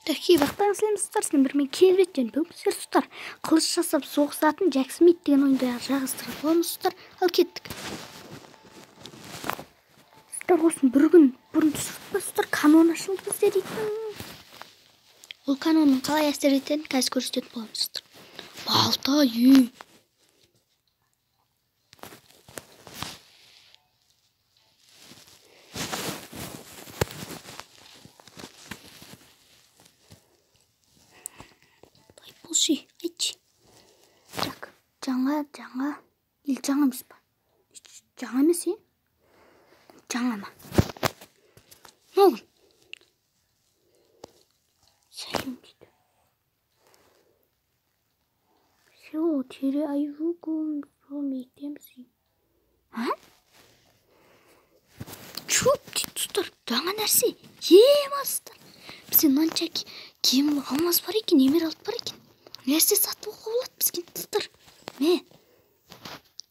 Такие бақтан сәлем достар, сіздермен бірге Келбет және бүгін біздер достар қылыш жасап соғысатын Джек Смит деген ойынды жалғастыратын боламыз достар. Ал кеттік. Достар, осыны бір күн бұрын түсірдік па достар, канон ашылды бізде дейтін. Ол канонның қалай әсер ететінін қазір көрсететін боламыз достар. Балта, үй. Айтшы. Так, жаңа, или жаңа емес па? Жаңа емес, е? Жаңа ма? Мынау кім? Сәлем дейді. Всё, тере аюгум, мектемсің. А? Чөп дейді достар, жаңа нәрсе. Ема достар. Бізде мынанша киім алмаз бар екен, эмералд бар екен. Нәрсе сатып алуға болады бізге достар. Мә.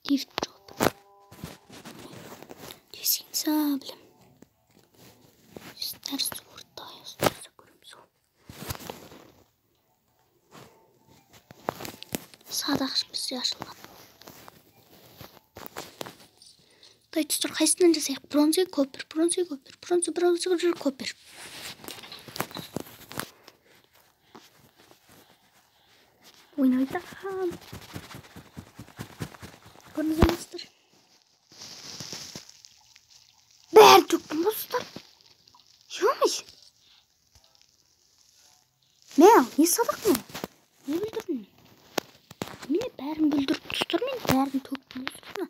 Gift shop. Десең білем. Достар, орта көреміз. Садақшы бізде ашылған. Дай достар, қайсынан жасайық? Бронза, коппер, бронза, коппер, бронза, бронза, коппер. Ойнайды. Көрдіңіздер ме достар? Бәрін төктім ғой достар. Ё-моё. Мә, не садақ мынау? Не бүлдірдім мен? Міне бәрін бүлдіріп достар, мен бәрін төктім достар.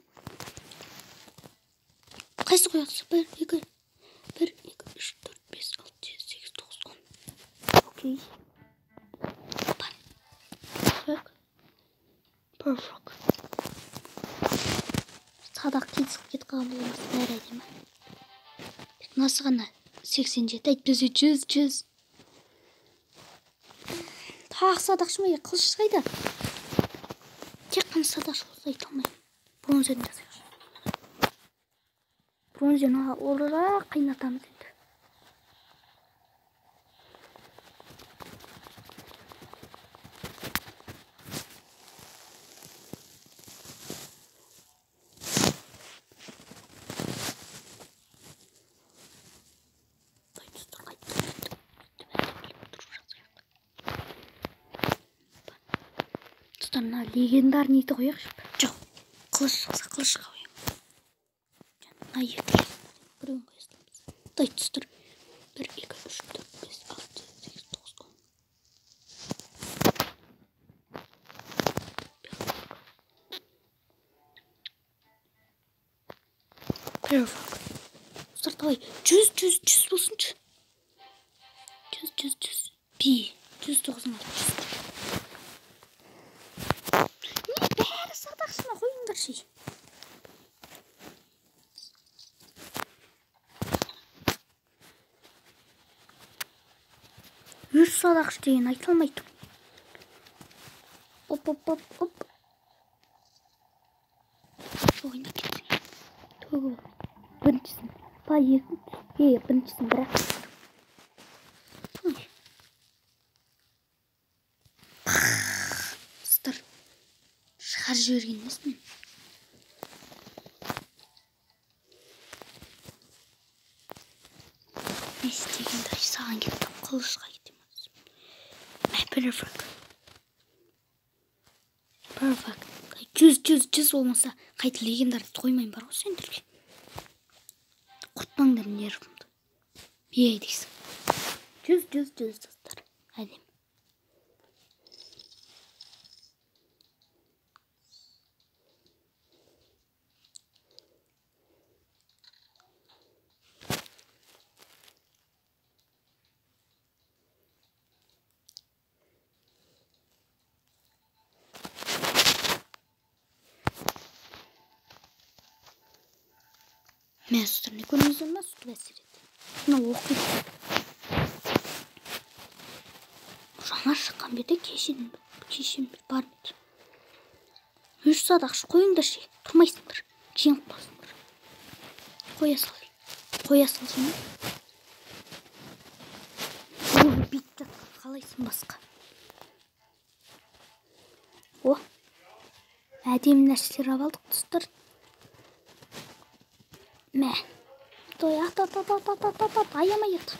Қайсы қоясыз? 1, 2, 1, 2, 3, 4, 5, 6, 7, 8, 9, 10. Окей. Perfect. Садақ қисық кетіп қалған болмаса бәрі әдемі. Мынасы ғана 87, әйтпесе 100, 100. Тағы садақшы ма? Қылыш қайда? Тек қана садақшы болса айта алмаймын. Бронзаны жасайықшы. Бронзаны орырақ қайнатамыз енді. Мына легендарныйды қояйықшы. Жоқ, қылыш шықса қылышқа қоямын. Мына екі біреуін қоя саламыз. Дай достар. 1, 2, 3, 4, 5, 6, 7, 8, 9, 10. Perfect. Достар, давай 100, 100, 100 болсыншы. 100, 100, 100. Би, 196, 100. Садақшыны қойыңдаршы. Үш садақшы деген айта алмайды. Оп, оп, оп, оп. Ойнап кетсең. Төгіп. Біріншісін. Па, екі. Біріншісін бірақ. Достар. Шығарып жіберген емес мен. Не істегенді саған келіп қылышқа кетемін. Мә, perfect. Perfect. 100, 100, 100 болмаса қайта легендарды қоймаймын бар ғой сендерге. Құртпаңдар нервімді. Ей дейсің. 100, 100, 100 достар. Әдемі. Мә, достар, не көрдіңіздер ме? Сүтіп әсер етті. Мына оқиды. Жаңа шыққан беті кешен бар еді. 3 садақшы қойыңдаршы, тұрмайсыңдар, жеңіп қаласыңдар. Қоя сал. Қоя сал. Бүйтіп жатқан қалайсың басқа? О, әдемі нәрселер алып алдық, достар. Мә. Той, ат, ат, ат, ат, ат, ат, ат, ат, аямай ат.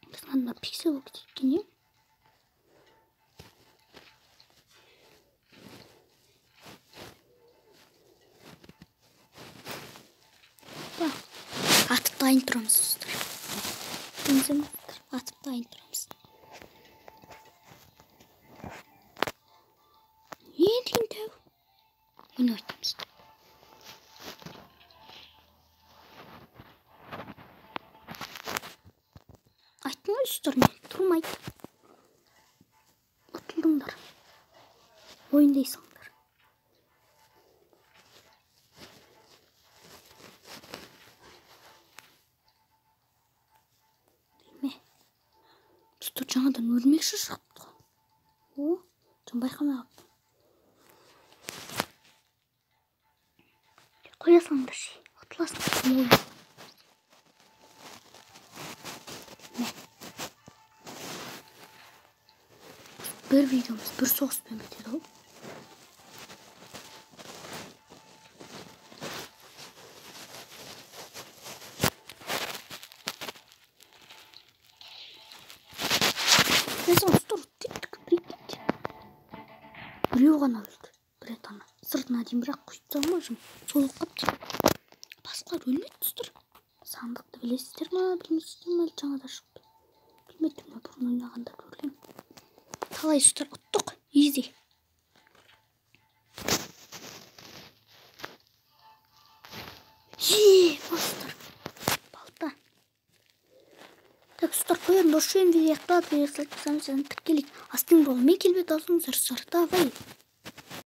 Біздің анда пиксель болып кеткен, е? Атып дайын тұрамыз, достар. Атып дайын тұрамыз. Не деген тәу? Ойнап айтамыз. Айттым ғой, достар, мен тұрмайды. Ұтылдыңдар. Ойындайсыңдар. Достар, жаңадан өрмекші шығыпты ғой. О, жаңа байқамай қалыппын. Қоя салыңдар ше, ұтыласыңдар. Бір видеомыз бір соғыспен бітеді ғой. Біреу ғана өлді, бір рет ана сыртына дейін бірақ құйып тастаған ғой, сол болып қалыпты. Басқалар өлмеді, достар. Сандықты білесіздер ма, білмейсіздер ма, әлі жаңада шығыпты. Білмедім, мен бұрын ойнағанда көргенмін. Талай, достар, ұттық, изи. Е, достар, балта. Так, достар, қоярым, осы жерін видео аяқталады. Видео тіркелейік. Астың болмай келбет алсаңыздар, давай.